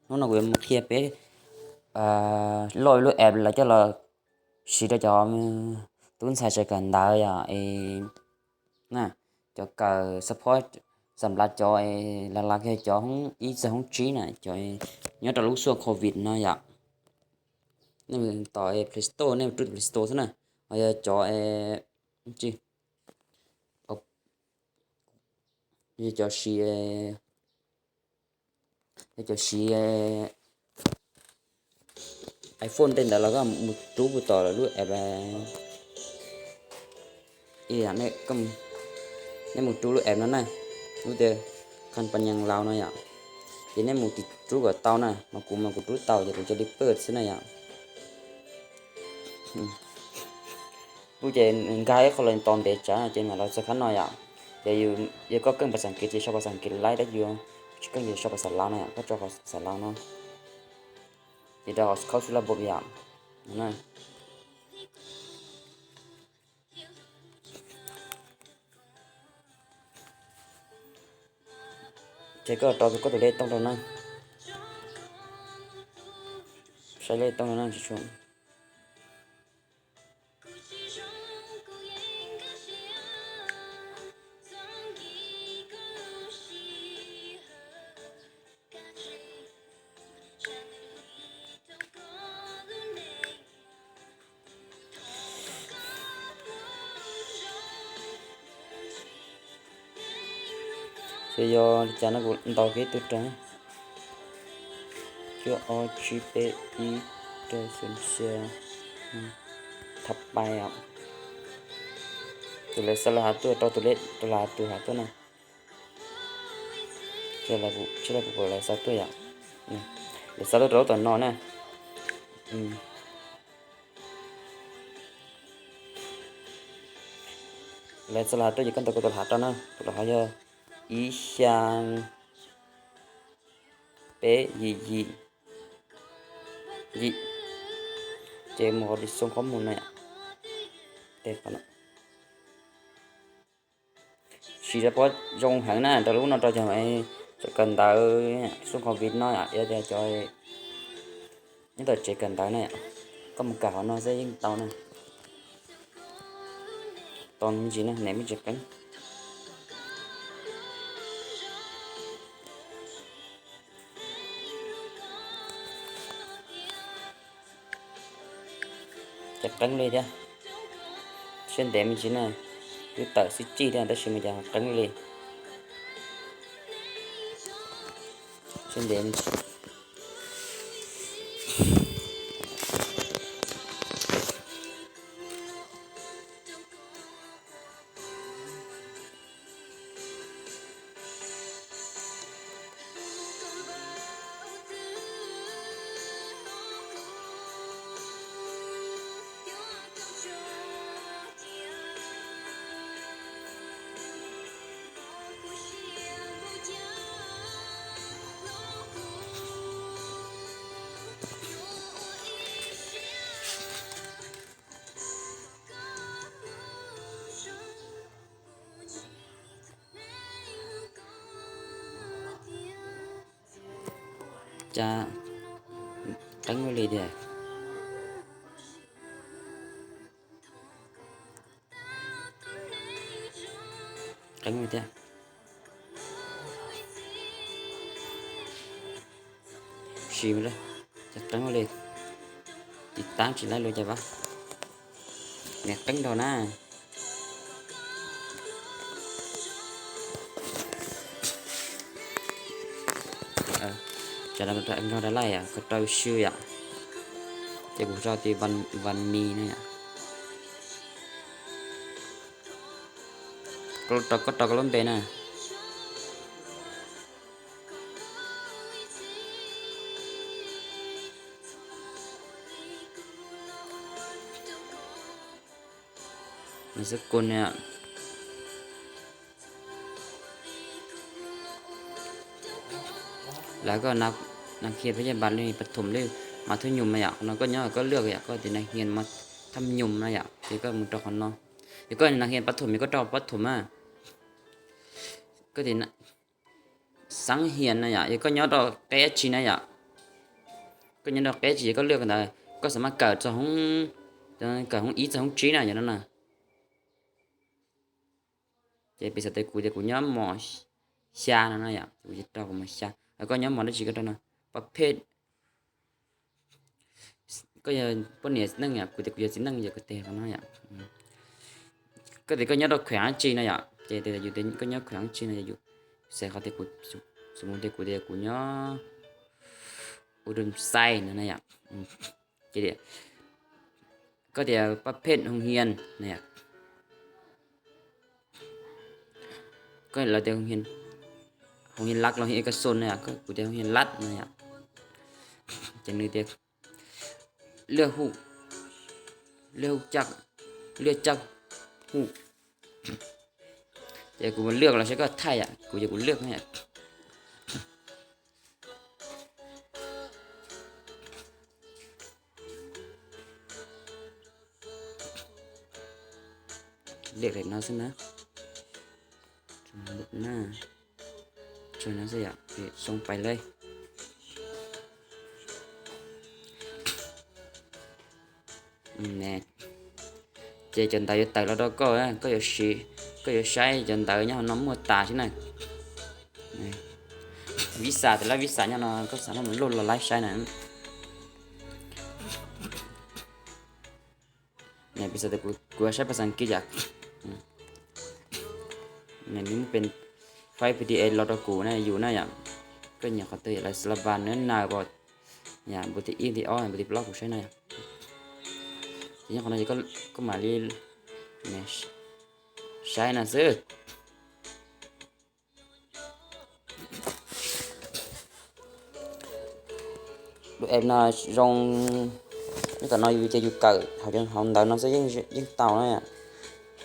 Hnub no kuv yuav mus qhia peb load lub app lawv coj los siv rau cov tub ntxhais tsev kawm ntawv yom. Cov kawm support xam lav cov lav lav kiag cov hoob ib txog hoob tsib na, cov nyob rau lub xuaj covid no yom. Nej mus tom Play Store, nej mus rub Play Store xwb na. Ho yog cov, yog cov siv, yog cov siv iPhone tej ntawd los koj mus rub puas tom lub app. Nej mus rub lub app no na, lub tias Companion Lao no yom. Ces nej mus tiv rub kom tau na, mas kuv mas kuv rub tau ces kuv cia li pawj xwb na yom. Kuv ces nkag ib qho los tos ntev tsawv ces mam los txog qhov no yom. Ces yog koj keej pas xas kiv ces sau pas xas kiv laib, tab yus tsis keej ces sau pas xas lav no yom, koj tso pas xas lav no. Ces rau hauv khaub xub laj npoo yom. Ces koj rau koj tus lej tooj rau na. Saib lej tooj rau na tsis tshua. Ces yog li cas no kuv ntaus kiag ib tug rau, cuaj ob tsib peb ib rau xya, thab pais os. Tus lawv xa los hav tuaj rau tus lej, rau los hav tus hav tuaj na. Tsis tau kuv lawv xa tuaj yom. Lawv xa tuaj rau lub tom no na. Lawv xa los hav tuaj ces koj ntaus koj tus hav rau na, tus los hav yog ib xya peb yim yim yim. Ces mus qhov li xoo qhov mus no yom. Siv rau pob zoo heev na, rau lub no rau cov tsev kawm ntawv xoo covid no yom, yog tias cov nyob tom tsev kawm ntawv na yom, koj mus kawm qhov no xwb yeej tau na. Tos me ntsis na, nws me ntsis qeeb. Ces qeeb li thiab. Siab ntev me ntsis na, twb tawm xib tsij thiab tab sis mas cas qeeb li. Siab ntev me ntsis. Cas qeeb li tiag. Qeeb li thiab. Sim, cas qeeb li. Tiv tab tsis laib lus cas pab. Niam qeeb nrog na. Cas nrog da laij yom, ko rau sw yom. Ces kuv tso tis vas mis no yom. Koj rau koj lub npe na. Xab kun na. Lawv koj nas hias peb yaj npas li pas thum li mas thab nyum na yom, no koj nyob koj lwaj yom, koj tis nas hias mas thab nyum na yom, ces koj mus rau qhov no. Yog koj nas hias pas thum, yog koj rau pas thum na. Koj tis xab hias na yom, yog koj nyob rau qeb tsi na yom. Koj nyob rau qeb tsis yog koj lwaj ntawd, koj xav mas kawm txog hoob, kawm hoob ib txog hoob tsib na yom no na. Ces piv xam tias kuv tias kuv nyob mos xya no na yom, kuv rau kuv mos xya, koj nyob mos dab tsi koj rau no. Pab phej, koj yog poj niam txiv neej yom, kuv tias kuv yog txiv neej yom, kuv tias no yom. Koj tias koj nyob rau kheem dab tsi no yom, ces tias yus tias koj nyob kheem dab tsi no yom, yus xav qhov tias kuv, xav mus tias kuv tias kuv nyob Ua Roo Xais no na yom. Ces tias, koj tias pab phej hoo hias na yom, koj lawv tias hoo hias lab los hoo hias ka xo na yom, kuv tias hoo hias lab na yom. Ces nws tias lwaj hu, lwaj hu caj, lwaj caj hu. Ces kuv mus lwaj los saib koj thaij yom, kuv ces kuv lwaj na yom. Lwaj li no xwb na. Tsawg no xwb yom, xoo pais lawm. Ces cov ntawv yuav tawm los rau koj, koj yuav siv, koj yuav saib cov ntawv nyob hauv no muaj tas xwb na. Vib xa, tus lab vib xa nyob no koj xav mus load los laib saib na. Piv xam tias kuv saib pas xas kiv yom, nws muaj pes faib P D A los rau kuv na yus na yom. Koj nyiam qhov twg yom, lawv xav las vas nws na pom yom, npu ti ib npu ti ob npu ti plaub kuv saib na yom. Ces nyob qhov no ces koj mam li saib no xwb. Lub app no zoo, nyob tom no yus ces yus kawm hauv ntawv no xwb yeej tau na.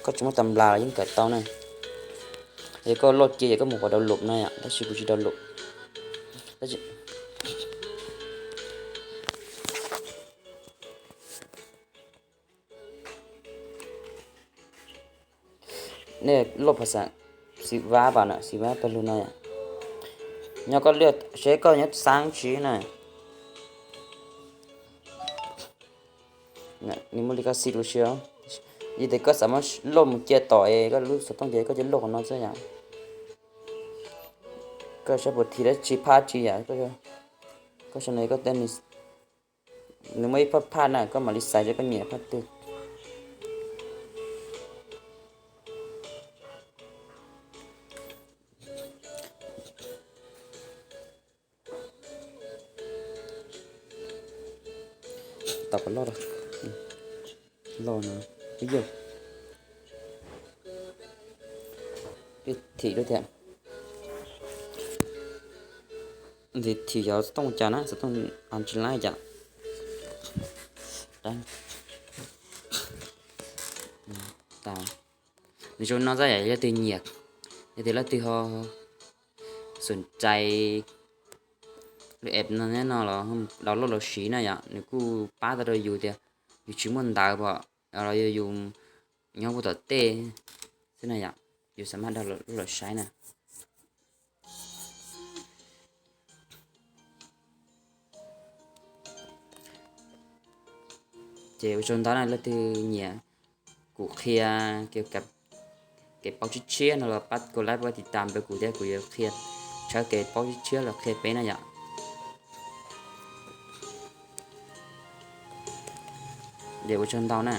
Koj tsis muaj tas nplas los yeej kawm tau na. Es koj loj cia ces koj mus qhov download no yom, tab sis kuv tsis download. Nej loj pas xas, xim vab pas na, xim vab pawg lug no yom. Nyob koj lwaj seb koj nyob xaab tsi na. Nws muaj li koj xim lus siab. Yog tias koj xav muab loj mus cia tom es koj lub xov tooj ces koj cia loj qhov no xwb yom. Koj saib puas thim dab tsi phaj tsi yom, koj saib no koj tej, nws muaj ib phaj phaj na, koj mam li xaiv seb koj nyiam phaj twg. Tau qhov loj, loj no, ib yam, thim lub thiab. Ntxiv thim xov tooj cas na, xov tooj as tsis laib cas. Nws zoo no xwb yom, leej twg nyiam, yog tias leej twg ho xom cai lub app no nyob no los download los siv na yom, nws kuj pab tau rau yus tias yus tsis muaj ntawv pom los yog yus nyob puag tom tej xwb na yom, yus xav mas download los saib na. Ces ua tsaug ntau na, leej twg nyiam kuv qhia kev paub tshiab tshiab no los pab kuv like pab tiv tam rau kuv thiab, kuv yuav qhia tshawb kev paub tshiab tshiab los qhia peb na yom. Ces ua tsaug ntau na.